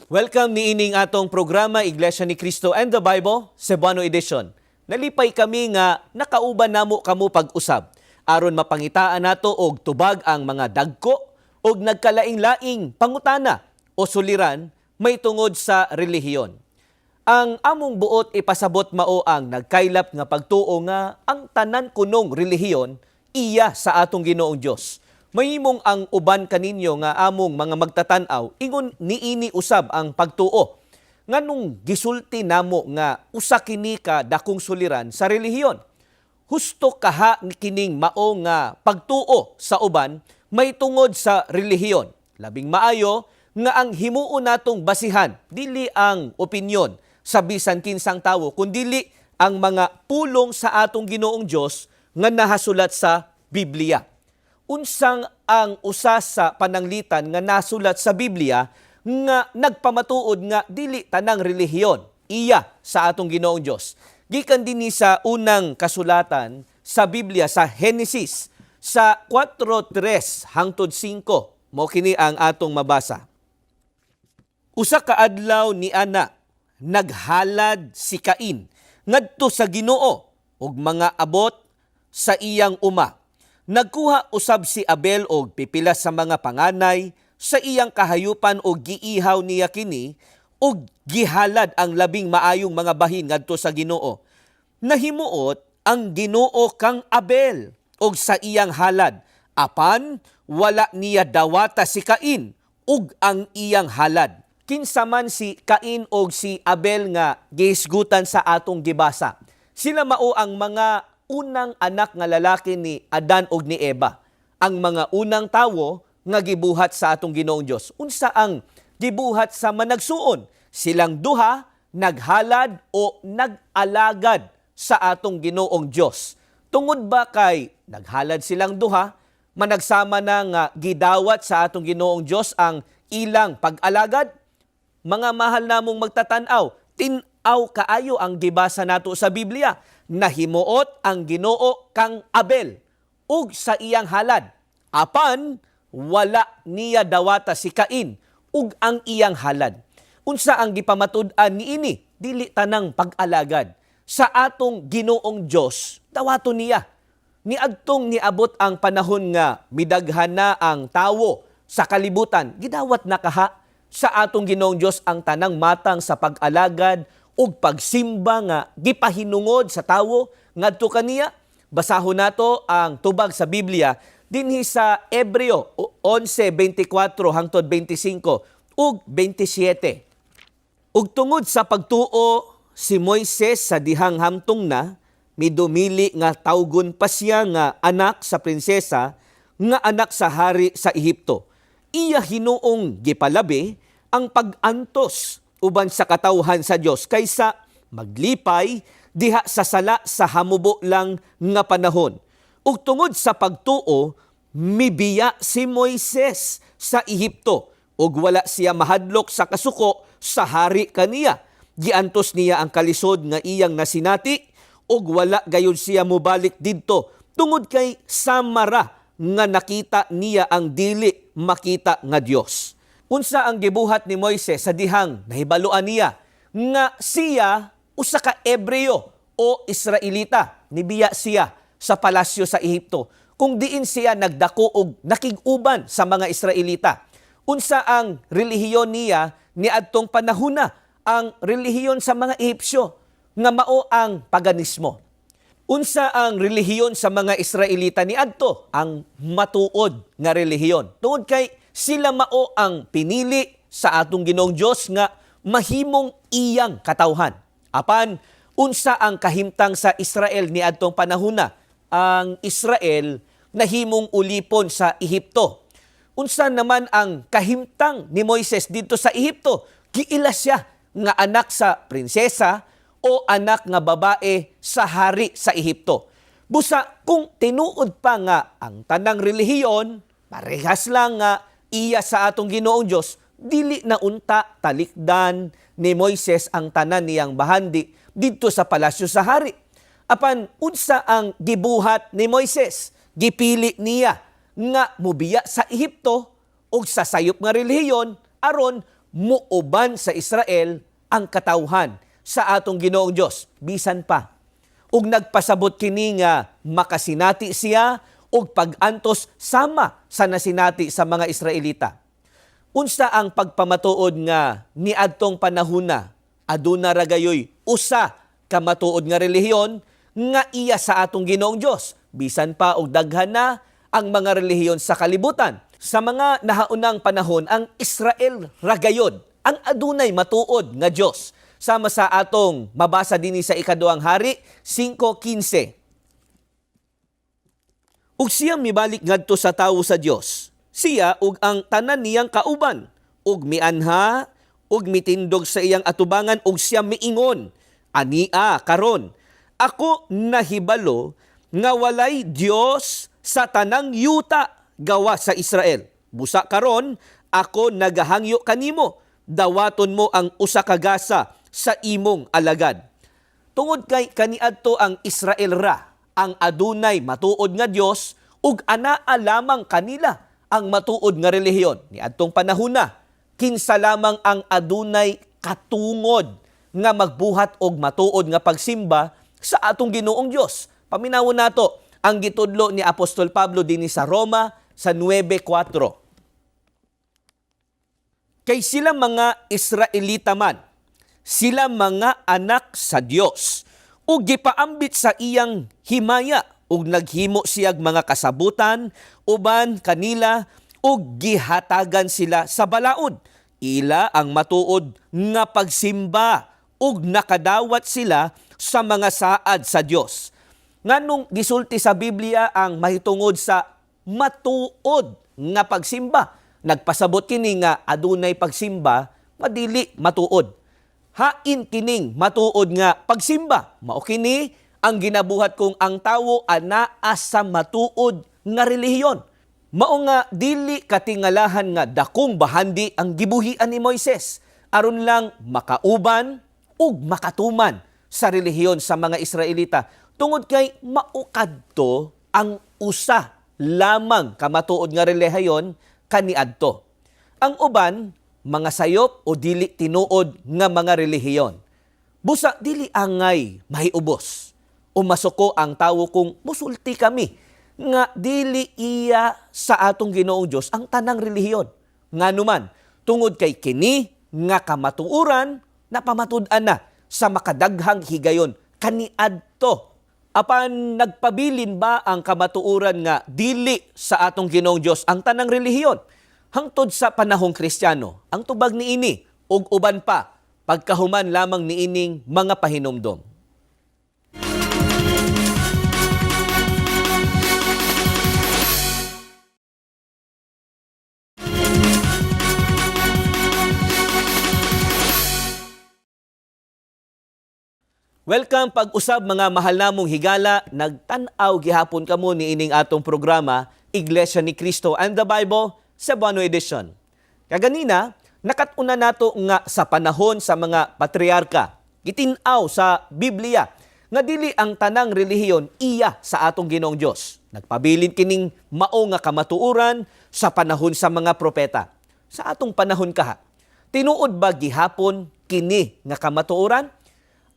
Welcome niining atong programa, Iglesia ni Cristo and the Bible, Cebuano Edition. Nalipay kami nga nakauban namo kamo pag-usab aron mapangitaan nato og tubag ang mga dagko og nagkalaing-laing pangutana o suliran may tungod sa relihiyon. Ang among buot ipasabot mao ang nagkaylap nga pagtuo nga ang tanan kunong relihiyon iya sa atong Ginoong Dios. Mahimong ang uban kaninyo nga among mga magtatan-aw ingon niini usab ang pagtuo. Nganong gisulti namo nga usa kini ka dakong suliran sa relihiyon? Husto kaha kining mao nga pagtuo sa uban may tungod sa relihiyon? Labing maayo nga ang himuon natong basihan dili ang opinyon sa bisan kinsang tawo, kundili ang mga pulong sa atong Ginoong Dios nga nahasulat sa Biblia. Unsang ang usa sa pananglitan nga nasulat sa Biblia nga nagpamatuod nga dili tanang relihiyon iya sa atong Ginoong Dios? Gikan dinhi sa unang kasulatan sa Biblia, sa Genesis sa 4:3 hangtod 5, mo kini ang atong mabasa. Usa ka adlaw ni ana, naghalad si Cain ngadto sa Ginoo og mga abot sa iyang uma. Nagkuha usab si Abel og pipila sa mga panganay sa iyang kahayupan og giihaw niya kini og gihalad ang labing maayong mga bahin ngadto sa Ginoo. Nahimuot ang Ginoo kang Abel og sa iyang halad, apan wala niya dawata si Cain ug ang iyang halad. Kinsa man si Cain og si Abel nga gihisgutan sa atong gibasa? Sila mao ang mga unang anak nga lalaki ni Adan ug ni Eva. Ang mga unang tawo nga gibuhat sa atong Ginoong Dios. Unsa ang gibuhat sa managsuon? Silang duha naghalad o nag-alagad sa atong Ginoong Dios. Tungod ba kay naghalad silang duha, managsama na nga gidawat sa atong Ginoong Dios ang ilang pag-alagad? Mga mahal namong magtatanaw, tin-aw kaayo ang gibasa nato sa Biblia. Nahimuot ang Ginoo kang Abel ug sa iyang halad. Apan wala niya dawata si Cain ug ang iyang halad. Unsa ang gipamatud-an niini? Dili tanang pag-alagad sa atong Ginoong Dios dawaton niya. Niadtong niabot ang panahon nga midaghan na ang tawo sa kalibutan, gidawat na kaha sa atong Ginoong Dios ang tanang matang sa pag-alagad ug pagsimba nga gipahinungod sa tawo ngadto kaniya? Basahon nato ang tubag sa Biblia dinhi sa Hebreo 11:24 hangtod 25 ug 27. Ug tungod sa pagtuo, si Moises sa dihang hamtong na, midumili nga tawgon pa siya nga anak sa prinsesa nga anak sa hari sa Ehipto. Iya hinuong gipalabi ang pag-antos uban sa katawhan sa Dios kaysa maglipay diha sa sala sa hamubo lang nga panahon. Ug tungod sa pagtuo, mibiya si Moises sa Ehipto ug wala siya mahadlok sa kasuko sa hari kaniya. Giantos niya ang kalisod nga iyang nasinati ug wala gayud siya mobalik didto tungod kay samara nga nakita niya ang dili makita nga Dios. Unsa ang gibuhat ni Moises sa dihang nahibaluan niya nga siya usa ka Ebreo o Israelita? Nibiya siya sa palasyo sa Ehipto kung diin siya nagdako og nakig-uban sa mga Israelita. Unsa ang relihiyon niya niadtong panahona? Ang relihiyon sa mga Ehipsyo nga mao ang paganismo. Unsa ang relihiyon sa mga Israelita niadto? Ang matuod nga relihiyon. Tungod kay sila mao ang pinili sa atong Ginoong Dios nga mahimong iyang katawhan. Apan unsa ang kahimtang sa Israel niadtong panahona? Ang Israel nahimong ulipon sa Ehipto. Unsa naman ang kahimtang ni Moises didto sa Ehipto? Giila siya nga anak sa prinsesa o anak nga babae sa hari sa Ehipto. Busa kung tinuod pa nga ang tanang relihiyon parehas lang nga iya sa atong Ginoong Dios, dili na unta talikdan ni Moises ang tanan niyang bahandi didto sa palasyo sa hari. Apan unsa ang gibuhat ni Moises? Gipili niya nga mubiya sa Ehipto ug sa sayop nga relihiyon aron Muuban sa Israel ang katawhan sa atong Ginoong Dios bisan pa. Ug nagpasabot kini nga makasinati siya og pag-antos sama sa nasinati sa mga Israelita. Unsa ang pagpamatuod nga niadtong panahona aduna ra gayoy usa ka matuod nga relihiyon nga iya sa atong Ginoong Dios, bisan pa og daghan na ang mga relihiyon sa kalibutan? Sa mga nahaunang panahon, ang Israel ra gayod ang adunay matuod nga Dios, sama sa atong mabasa dinhi sa Ikaduhang Hari 5:15. Ug siya mibalik ngadto sa tawo sa Dios, siya ug ang tanan niyang kauban, ug mianha ug mitindog sa iyang atubangan, ug siya miingon, "Ania karon ako nahibalo nga walay Dios sa tanang yuta gawa sa Israel. Busa karon ako nagahangyo kanimo, dawaton mo ang usa ka gasa sa imong alagad." Tungod kay kaniadto ang Israel ra ang adunay matuod nga Dios ug anaa lamang kanila ang matuod nga relihiyon. Niadtong panahona, kinsa lamang ang adunay katungod nga magbuhat og matuod nga pagsimba sa atong Ginoong Dios? Paminawon nato ang gitudlo ni Apostol Pablo dinhi sa Roma sa 9:4. Kay sila mga Israelita man, sila mga anak sa Dios, ug gipaambit sa iyang himaya, ug naghimo siyag mga kasabutan uban kanila, ug gihatagan sila sa balaod. Ila ang matuod nga pagsimba, ug nakadawat sila sa mga saad sa Dios. Nganong gisulti sa Biblia ang mahitungod sa matuod nga pagsimba? Nagpasabot kini nga adunay pagsimba madili matuod. Hain kining matuod nga pagsimba? Mao kini ang ginabuhat kung ang tawo anaa sa matuod nga relihiyon. Mao nga dili katingalahan nga dakong bahandi ang gibuhian ni Moises aron lang makauban ug makatuman sa relihiyon sa mga Israelita, tungod kay mao kadto ang usa lamang ka matuod nga relihiyon kaniadto. Ang uban mga sayop o dili tinuod nga mga relihiyon. Busa dili angay mahiubos o masuko ang tawo kung musulti kami nga dili iya sa atong Ginoong Dios ang tanang relihiyon. Nganuman, tungod kay kini nga kamatuoran napamatud-an na sa makadaghang higayon kaniadto. Apan nagpabilin ba ang kamatuoran nga dili sa atong Ginoong Dios ang tanang relihiyon hangtod sa panahong Kristiyano? Ang tubag niini ug uban pa pagkahuman lamang niining mga pahinumdom. Welcome pag-usab, mga mahal namong higala, nagtan-aw gihapon kamo niining atong programa, Iglesia ni Cristo and the Bible, Cebuano Edition. Kaganina, nakat-unan nato nga sa panahon sa mga patriarka, gitin-aw sa Biblia nga dili ang tanang relihiyon iya sa atong Ginoong Dios. Nagpabilin kining mao nga kamatuoran sa panahon sa mga propeta. Sa atong panahon kaha, tinuod ba gihapon kini nga kamatuoran?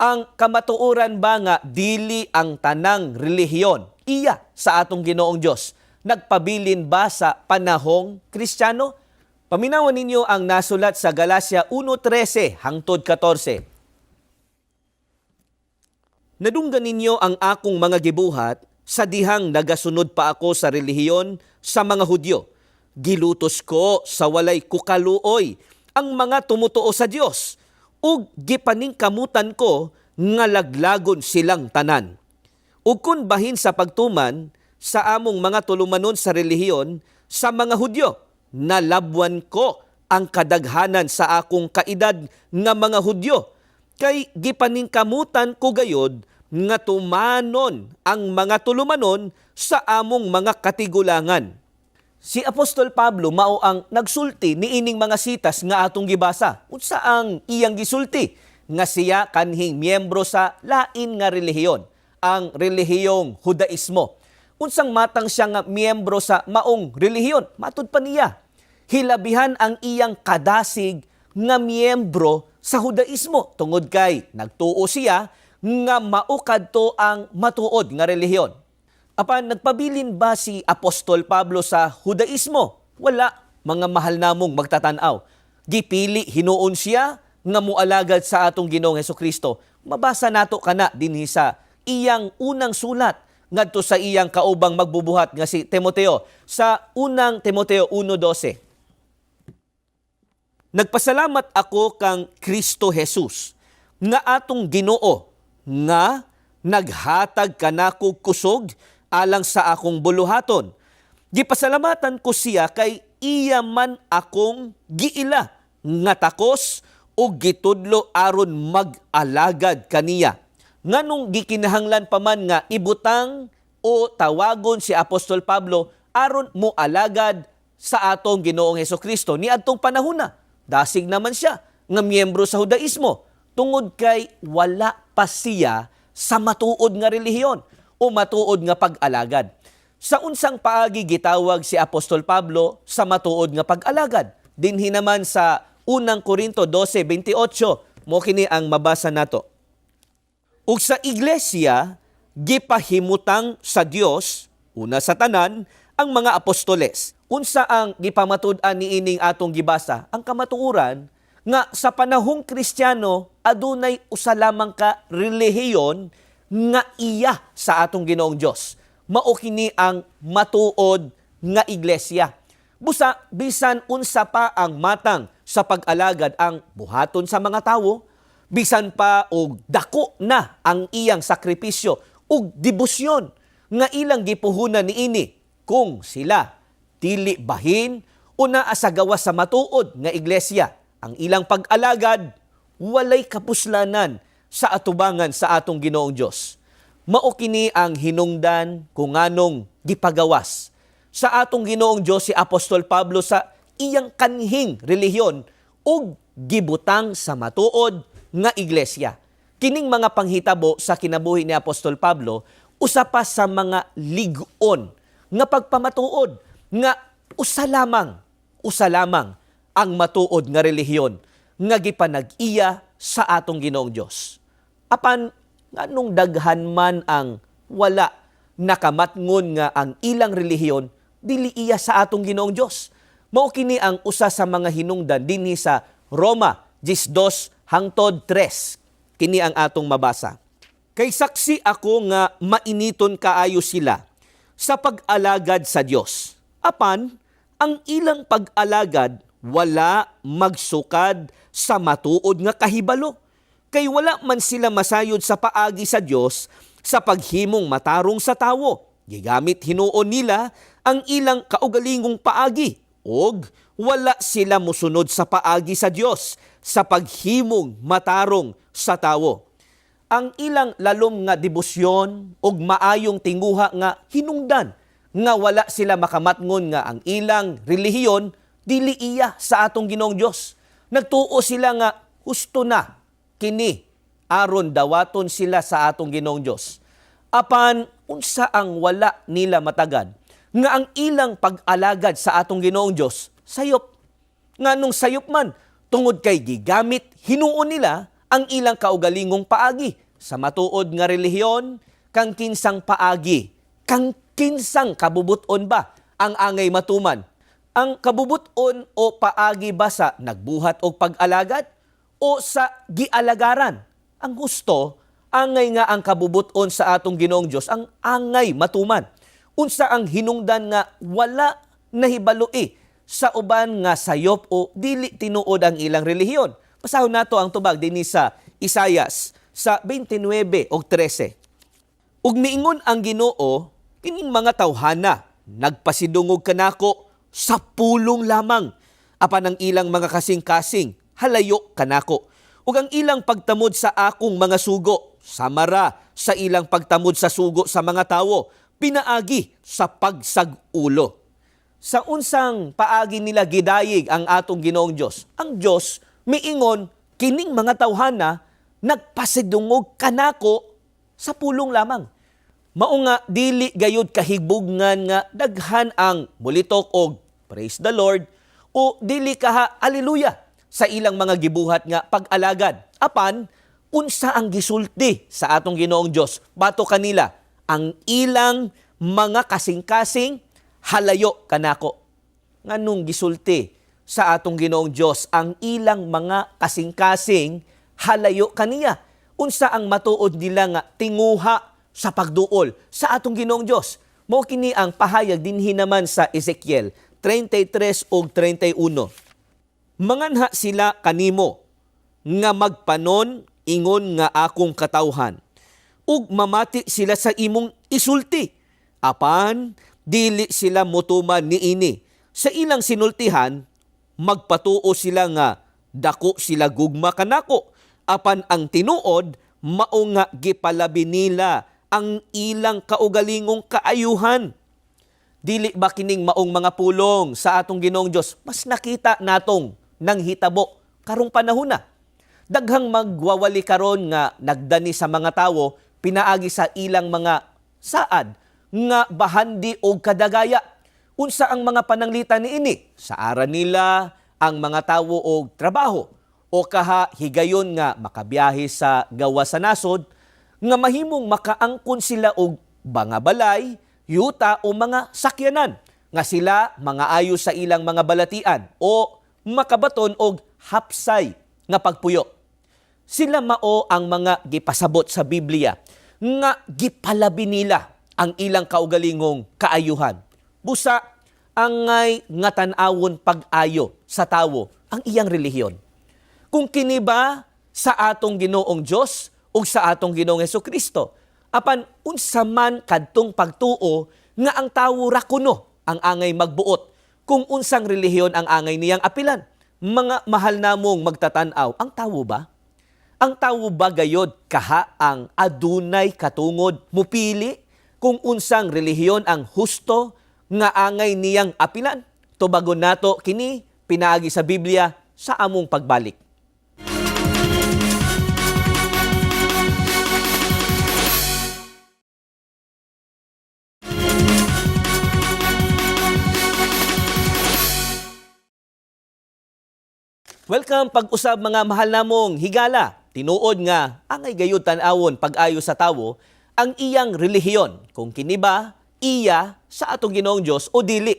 Ang kamatuoran ba nga dili ang tanang relihiyon iya sa atong Ginoong Dios nagpabilin ba sa panahong Kristiyano? Paminawan ninyo ang nasulat sa Galacia 1:13 hangtod 14. Nadunggan ninyo ang akong mga gibuhat sa dihang nagasunod pa ako sa relihiyon sa mga Hudyo. Gilutos ko sa walay kukaluoy ang mga tumutuo sa Dios ug gipaningkamutan ko nga laglagon silang tanan. Ug kun bahin sa pagtuman sa among mga tulumanon sa relihiyon sa mga Hudyo, nalabwan ko ang kadaghanan sa akong kaedad nga mga Hudyo, kay gipaningkamutan ko gayod nga tumanon ang mga tulumanon sa among mga katigulangan. Si Apostol Pablo mao ang nagsulti niining mga sitas nga atong gibasa. Unsa ang iyang gisulti? Nga siya kanhing miyembro sa lain nga relihiyon, ang relihiyong Hudaismo. Unsang matang siya nga miyembro sa maong relihiyon? Matud pa niya, hilabihan ang iyang kadasig nga miyembro sa Hudaismo tungod kay nagtuo siya nga mao kadto ang matuod nga relihiyon. Apan nagpabilin ba si Apostol Pablo sa Hudaismo? Wala, mga mahal namong magtatanaw. Gipili hinuon siya nga mualagad sa atong Ginoong Hesukristo. Mabasa nato kana dinhi sa iyang unang sulat ngadto sa iyang kaubang magbubuhat nga si Timoteo sa Unang Timoteo 1:12. "Nagpasalamat ako kang Kristo Jesus nga atong Ginoo nga naghatag kanako kusog alang sa akong buluhaton. Gipasalamatan ko siya kay iya man akong giila nga takos ug gitudlo aron mag-alagad kaniya." Nganong gikinahanglan pa man nga ibutang o tawagon si Apostol Pablo aron moalagad sa atong Ginoong Hesukristo niadtong panahona? Dasig naman siya nga miyembro sa Hudaismo, tungod kay wala pa siya sa matuod nga relihiyon o matuod nga pag-alagad. Sa unsang paagi gitawag si Apostol Pablo sa matuod nga pag-alagad? Dinhi naman sa Unang Korinto 12:28, mo kini ang mabasa nato. "Ug sa iglesia gipahimutang sa Dios una sa tanan ang mga apostoles." Unsa ang gipamatud-an niining atong gibasa? Ang kamatuoran nga sa panahong Kristiyano adunay usa lamang ka relihiyon nga iya sa atong Ginoong Dios. Mao kini ang matuod nga iglesia. Busa bisan unsa pa ang matang sa pag-alagad ang buhaton sa mga tawo, bisan pa og dako na ang iyang sakripisyo ug debosyon nga ilang gipuhunan niini, kung sila dili bahin o naa sa gawas sa matuod nga iglesia, ang ilang pag-alagad walay kapuslanan sa atubangan sa atong Ginoong Dios. Mao kini ang hinungdan kung nganong gipagawas sa atong Ginoong Dios si Apostol Pablo sa iyang kanhing relihiyon ug gibutang sa matuod nga iglesia. Kining mga panghitabo sa kinabuhi ni Apostol Pablo usa pa sa mga lig-on nga pagpamatuod nga usa lamang ang matuod nga relihiyon nga gipanag-iya sa atong Ginoong Dios. Apan nganong daghan man ang wala nakamatngon nga ang ilang relihiyon dili iya sa atong Ginoong Dios? Mao kini ang usa sa mga hinungdan dinhi sa Roma 12 hangtod 3. Kini ang atong mabasa. "Kay saksi ako nga mainiton kaayo sila sa pag-alagad sa Dios. Apan ang ilang pag-alagad wala magsukad sa matuod nga kahibalo. Kay wala man sila masayod sa paagi sa Dios sa paghimong matarong sa tawo. Gigamit hinuon nila ang ilang kaugalingong paagi ug wala sila musunod sa paagi sa Dios sa paghimong matarong sa tawo." Ang ilang lalom nga debosyon ug maayong tinguha nga hinungdan nga wala sila makamatngon nga ang ilang relihiyon dili iya sa atong Ginoong Dios. Nagtuo sila nga husto na kini aron dawaton sila sa atong Ginoong Dios. Apan unsa ang wala nila matagad nga ang ilang pag-alagad sa atong Ginoong Dios sayop? Nganong sayop man? Tungod kay gigamit hinuon nila ang ilang kaugalingong paagi. Sa matuod nga relihiyon, kang kinsang paagi, kang kinsang kabubuton ba ang angay matuman? Ang kabubuton o paagi ba sa nagbuhat og pag-alagad o sa gialagaran? Ang gusto, angay nga ang kabubuton sa atong Ginoong Dios ang angay matuman. Unsa ang hinungdan nga wala nahibaloi sa uban nga sayop o dili tinuod ang ilang relihiyon? Basahon nato ang tubag dinhi sa Isayas sa 29 og 13. "Ug miingon ang Ginoo, kining mga tawhana nagpasidungog kanako sa pulong lamang, apan ang ilang mga kasing-kasing halayo kanako. Ug ang ilang pagtamod sa akong mga sugo sama ra sa ilang pagtamod sa sugo sa mga tawo pinaagi sa pagsag-ulo." Sa unsang paagi nila gidayig ang atong Ginoong Dios? Ang Dios miingon, kining mga tawhana nagpasidungog kanako sa pulong lamang. Mao nga dili gayud kahibugnan nga daghan ang mulitok og "Praise the Lord" o dili kaha "Hallelujah." sa ilang mga gibuhat nga pag-alagad. Apan unsa ang gisulti sa atong Ginoong Dios batok kanila? Ang ilang mga kasing-kasing halayo kanako. Nganong gisulti sa atong Ginoong Dios ang ilang mga kasing-kasing halayo kaniya? Unsa ang matuod nila nga tinguha sa pagduol sa atong Ginoong Dios? Mao kini ang pahayag dinhi naman sa Ezekiel 33 ug 31. Manganha sila kanimo nga magpanon ingon nga akong katawhan, ug mamati sila sa imong isulti, apan dili sila motuman niini. Sa ilang sinultihan magpatuo sila nga dako sila gugma kanako, apan ang tinuod mao nga gipalabi nila ang ilang kaugalingong kaayuhan. Dili ba kining maong mga pulong sa atong Ginoong Dios mas nakita natong nanghitabo karong panahon na? Daghang magwawali karon nga nagdani sa mga tawo pinaagi sa ilang mga saad nga bahandi og kadagaya. Unsa ang mga pananglitan niini? Saaran nila ang mga tawo og trabaho o kaha higayon nga makabiyahe sa gawas sa nasod nga mahimong makaangkon sila og mga balay, yuta o mga sakyanan nga sila mga ayo sa ilang mga balatian o makabaton og hapsay nga pagpuyo. Sila mao ang mga gipasabot sa Biblia nga gipalabi nila ang ilang kaugalingong kaayuhan. Busa, angay nga tan-awon pag-ayo sa tawo ang iyang relihiyon, kung kini ba sa atong Ginoong Dios ug sa atong Ginoong Hesukristo. Apan unsa man kadtong pagtuo nga ang tawo ra kuno ang angay magbuot kung unsang relihiyon ang angay niyang apilan. Mga mahal namong magtatan-aw, ang tawo ba? Ang tawo ba gayod kaha ang adunay katungod mupili kung unsang relihiyon ang husto nga angay niyang apilan? Tubagon nato kini pinaagi sa Biblia sa among pagbalik. Welcome pag-usab, mga mahal namong higala. Tinuod nga angay gayud tan-awon pag-ayo sa tawo ang iyang relihiyon, kung kini ba iya sa atong Ginoong Dios o dili.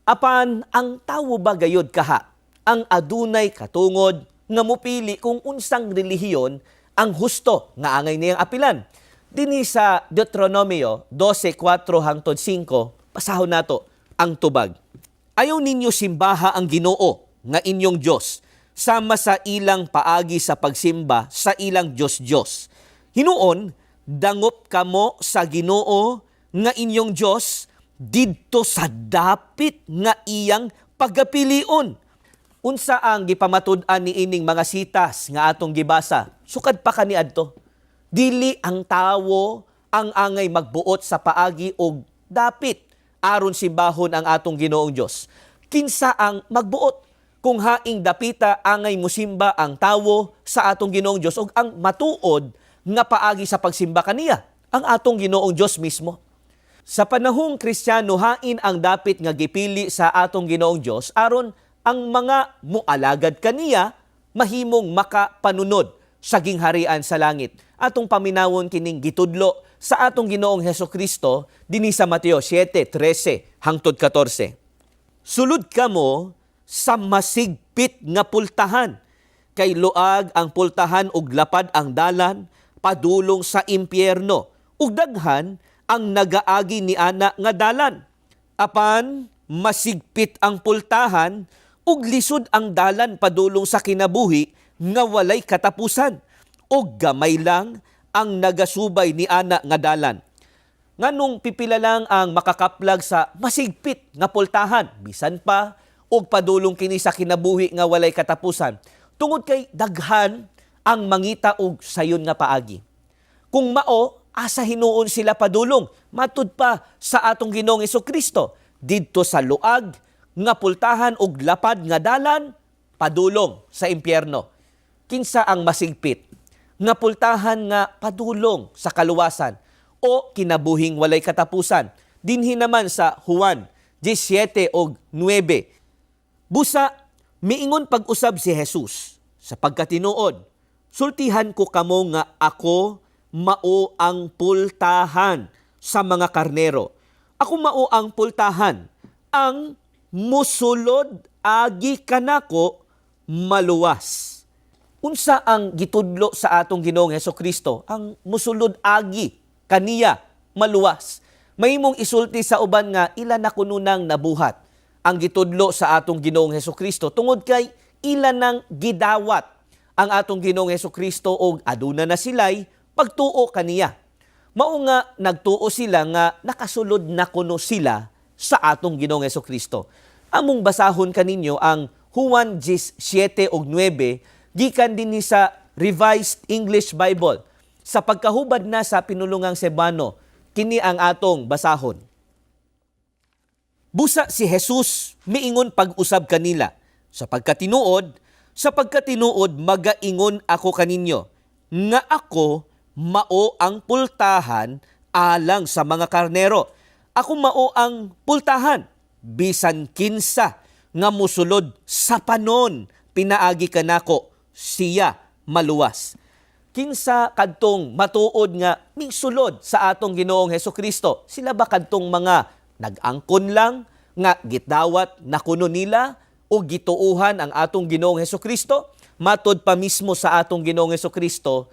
Apan ang tawo ba gayud kaha ang adunay katungod nga mupili kung unsang relihiyon ang husto nga angay niyang apilan? Dinhi sa Deuteronomio 12:4 hangtod 5, pasahon nato ang tubag. Ayaw ninyo simbaha ang Ginoo nga inyong Dios sama sa ilang paagi sa pagsimba sa ilang Diyos-Diyos. Hinuon, dangop kamo sa Ginoo nga inyong Diyos didto sa dapit nga iyang pagapilion. Unsa ang gipamatud-an niining mga sitas nga atong gibasa? Sukad pa kaniadto, dili ang tawo ang angay magbuot sa paagi og dapit aron simbahon ang atong Ginoong Dios. Kinsa ang magbuot kung haing dapita angay musimba ang tawo sa atong Ginoong Dios ug ang matuod nga paagi sa pagsimba kaniya? Ang atong Ginoong Dios mismo. Sa panahong Kristiyano, hain ang dapit nga gipili sa atong Ginoong Dios aron ang mga mualagad kaniya mahimong makapanunod sa gingharian sa langit. Atong paminawon kining gitudlo sa atong Ginoong Heso Kristo dinhi sa Mateo 7:13 hangtod 14. Sulod kamo sa masigpit nga pultahan, kay luag ang pultahan ug lapad ang dalan padulong sa impyerno, ug daghan ang nagaagi ni ana nga dalan. Apan masigpit ang pultahan ug lisod ang dalan padulong sa kinabuhi nga walay katapusan, ug gamay lang ang nagasubay ni ana nga dalan. Nganong pipila lang ang makakaplag sa masigpit nga pultahan bisan pa og padulong kini sa kinabuhi nga walay katapusan? Tungod kay daghan ang mangita og sayon nga paagi. Kung mao, asa hinuon sila padulong? Matud pa sa atong Ginoong Kristo, didto sa luag nga pultahan og lapad nga dalan padulong sa impyerno. Kinsa ang masigpit nga pultahan nga padulong sa kaluwasan o kinabuhing walay katapusan? Dinhi naman sa Juan 17 og 9. Busa, Miingon pag-usab si Jesus, "Sa pagkatinuod, sultihan ko kamo nga ako mao ang pultahan sa mga karnero. Ako mao ang pultahan. Ang musulod agi kanako maluwas." Unsa ang gitudlo sa atong Ginoong Heso Kristo? Ang musulod agi kaniya maluwas. Mahimong isulti sa uban nga ila na kuno nang nabuhat ang gitudlo sa atong Ginoong Heso Kristo tungod kay ila nang gidawat ang atong Ginoong Heso Kristo og aduna na sila'y pagtuo kaniya. Mao nga nagtuo sila nga nakasulod na kuno sila sa atong Ginoong Heso Kristo. Among basahon kaninyo ang Juan 7 ug 9 gikan dinhi sa Revised English Bible. Sa pagkahubad na sa pinulungang Cebuano, kini ang atong basahon. Busa si Jesus miingon pag-usab kanila, Sa pagkatinuod magaingon ako kaninyo nga ako mao ang pultahan alang sa mga karnero. Ako mao ang pultahan, bisan kinsa nga musulod sa panon pinaagi kanako, siya maluwas." Kinsa kadtong matuod nga misulod sa atong Ginoong Heso Kristo? Sila ba kadtong mga nag-angkon lang nga gidawat na kuno nila o gituuhan ang atong Ginoong Heso Kristo? Matod pa mismo sa atong Ginoong Heso Kristo,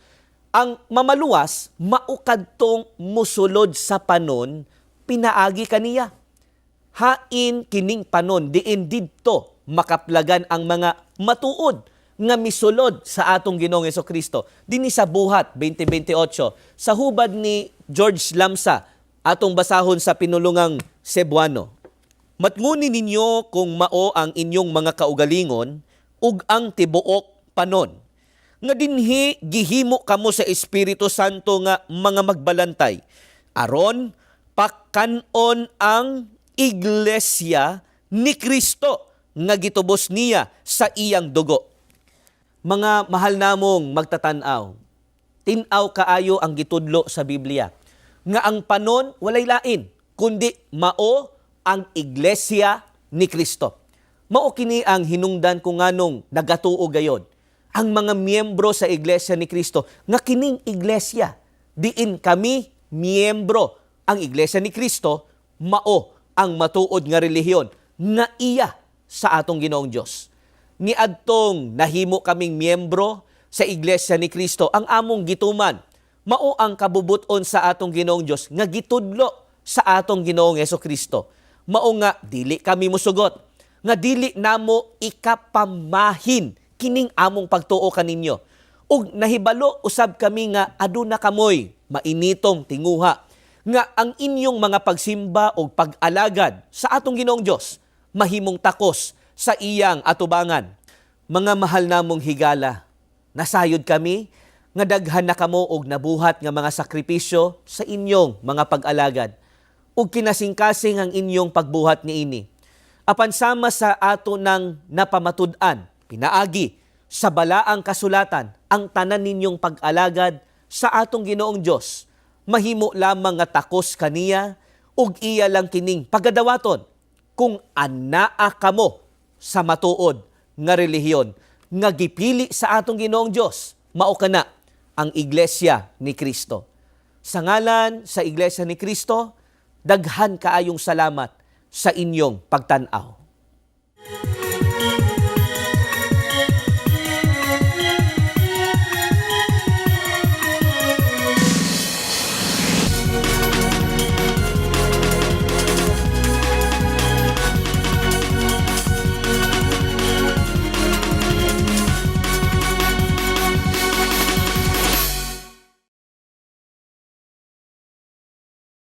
ang mamaluwas mao kadtong musulod sa panon pinaagi kaniya. Hain kining panon diin didto makaplagan ang mga matuod nga misulod sa atong Ginoong Heso Kristo? Dinhi sa Buhat 2028 sa hubad ni George Lamsa, atong basahon sa pinulungang Cebuano. "Matnguni ninyo kung mao ang inyong mga kaugalingon ug ang tibuok panon nga dinhi gihimo kamo sa Espiritu Santo nga mga magbalantay aron pakan-on ang iglesia ni Kristo nga gitubos niya sa iyang dugo." Mga mahal namong magtatan-aw, tin-aw kaayo ang gitudlo sa Biblia nga ang panon walay lain kundi mao ang iglesia ni Kristo. Mao kini ang hinungdan kung nganong nagatuo gayod ang mga miyembro sa Iglesia ni Kristo nga kining iglesia diin kami miyembro, ang Iglesia ni Kristo, mao ang matuod nga relihiyon nga iya sa atong Ginoong Dios. Niadtong nahimo kaming miyembro sa Iglesia ni Kristo, ang among gituman mao ang kabubuton sa atong Ginoong Dios nga gitudlo sa atong Ginoong Heso Kristo. Mao nga dili kami musugot nga dili namo ikapamahin kining among pagtuo kaninyo. Ug nahibalo usab kami nga aduna kamoy mainitong tinguha nga ang inyong mga pagsimba o pag-alagad sa atong Ginoong Dios mahimong takos sa iyang atubangan. Mga mahal namong higala, nasayod kami nga daghan na kamo og nabuhat nga mga sakripisyo sa inyong mga pag-alagad ug kinasingkasing ang inyong pagbuhat niini. Apan sama sa ato ng napamatud-an, pinaagi sa balaang kasulatan, ang tanan ninyong pag-alagad sa atong Ginoong Dios mahimo lamang nga takos kaniya ug iya lang kining pagadawaton kung anaa kamo sa matuod nga relihiyon nga gipili sa atong Ginoong Dios, mao kana ang Iglesia ni Kristo. Sa ngalan sa Iglesia ni Kristo, daghan kaayong salamat sa inyong pagtan-aw.